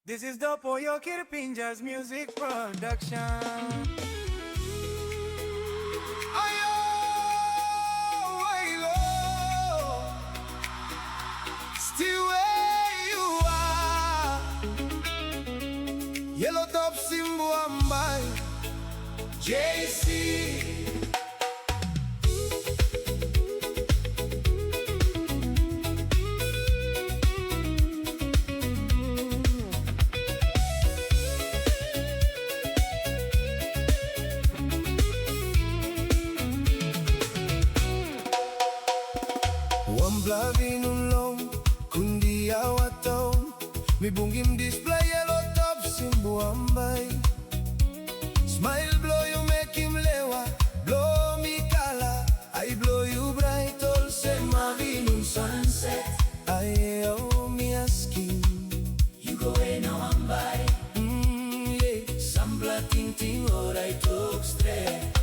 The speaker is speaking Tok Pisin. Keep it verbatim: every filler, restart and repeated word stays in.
This is the Poyo Kirpinjas Music Production. Ayo, ayo, stay where you are. Yellow top simbuambai, J C. Wanpela vinun long kundia wataun, mi bungim dispela yellow top simbuambai. Smail bilong yu mekim lewa bilong mi kala, ai bilong yu brait olsem avinun sunset. Ai, o mi askim, yu go we na wanbai? Mm, yeah. Sampela tingting orait tok stret.